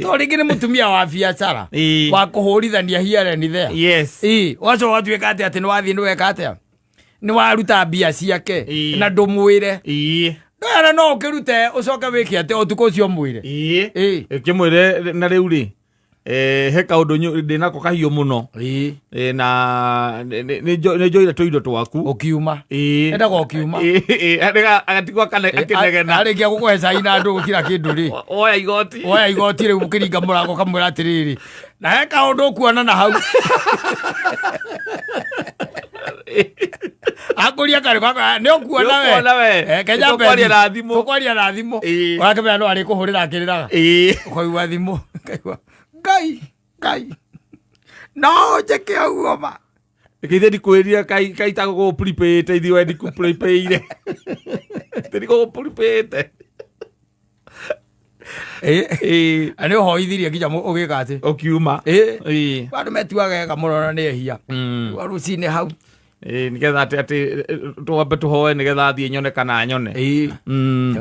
To rĩngĩ nĩ mũtumia wa biacara wa kũhũrithania here and there. Ĩĩ, ũgacoka ũgatuĩka atĩ atĩ nĩ wathiĩ nĩ weka atĩa, nĩ waruta mbia ciake na ndũmwĩre. Ndwera no ũkĩrute ũcoke wĩke atĩ ũtukũ ũcio mwĩre. Ĩĩ. Ĩkĩmwĩre na rĩu rĩ, he kaũndũ ndĩnako kahiũ mũno. Na nĩ njoire tũindo twaku. Ũkiuma. Endaga ũkiuma. Ĩĩ, agatigwo akĩnegena. Arĩkia gũkũhe cai na ndũgũ kira kĩndũ rĩ, Oya igoti. Woya igoti rĩu, ũkĩringa mũrango kamwĩra atĩrĩrĩ, na he kaũndũ ũkuona na hau. Akũria karĩ nĩ ũkuona we. Nĩ ũkuona we. Kenya. Tũkwaria na thimũ. Tũkwaria na thimũ. Ũrakĩmenya no arĩkũhũrĩra akĩrĩraga. Ũkaigua thimũ, ũkaigua Ngai, Ngai, no njĩke ũguo ma? Githĩ ndikwĩrire kaitagwo gũgũ ithuĩ we ndikũ-prepaire, ndikũgũ-prepaĩte. Na nĩ ũhoithirie nginya ũgĩka atĩ ũkiuma. Andũ metuaga ega mũno na nĩ ehia. Wa rũcinĩ hau. Ĩĩ, nĩgetha atĩ twambe tũhoe nĩgetha thiĩ nyone kana nyone.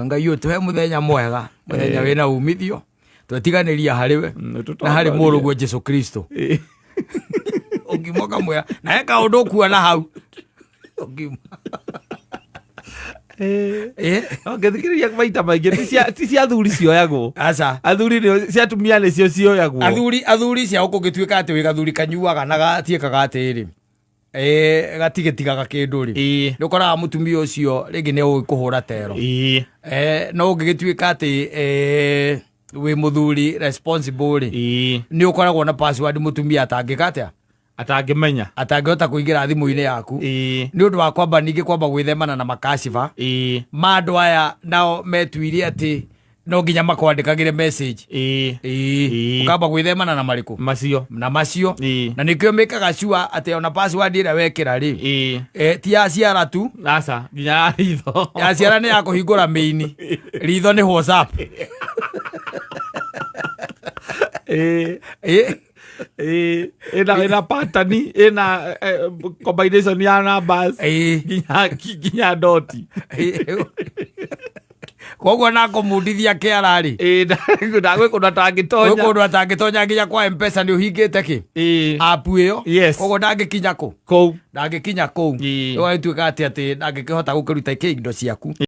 Ngai ũtũhe mũthenya mwega, mũthenya wĩna umithio, twetiganĩria harĩ we na harĩ mũrũguo Jesu Kristo. Ũngiuma ũkamwĩra na he kaũndũ ũkuona hau ũngiuma. Ngĩthikĩrĩria maita maingĩ ti cia athuri cioyagwo. Aca. Athuri nĩo, cia atumia nĩcio cioyagwo. Athuri cia ũkũngĩtuĩka atĩ wĩ gathuri kanyuaga na gatiĩkaga atĩrĩ, gatigĩtigaga kĩndũ rĩ, nĩ ũkoraga mũtumia ũcio rĩngĩ nĩ ũĩ kũhũra tero. No ũngĩgĩtuĩka atĩ wĩ mũthuri responsible rĩ, nĩ ũkoragwo na password mũtumia atangĩka atĩa? Atangĩmenya. Atangĩhota kũingĩra thimũ-inĩ yaku. Nĩ ũndũ wa kwamba ningĩ kwamba gwĩthemana na makashiba ma andũ aya nao metuire atĩ no nginya makwandĩkagĩre message. Ũkamba gwĩthemana na marĩkũ? Macio. Na macio. Na nĩkĩo mĩkaga sure atĩ ona password ĩrĩa wekĩra rĩ, ti ya ciara tu. Aca, nginya ya ritho. Ya ciara nĩ ya kũhingũra mĩini, ritho nĩ WhatsApp. Ĩna pattern, ĩna combination ya numbers nginya doti. Koguo na kũmundithia kĩara rĩ, Ndagwĩ kũndũ gwĩ atangĩtonya. Kũndũ atangĩtonya, nginya kwa Mpesa nĩ ũhingĩte kĩ app ĩyo. Koguo ndangĩkinya kũ? Kũu. Ndangĩkinya kũu. Ũgagĩtuĩka atĩ ndangĩkĩhota gũkĩruta kĩ indo ciaku.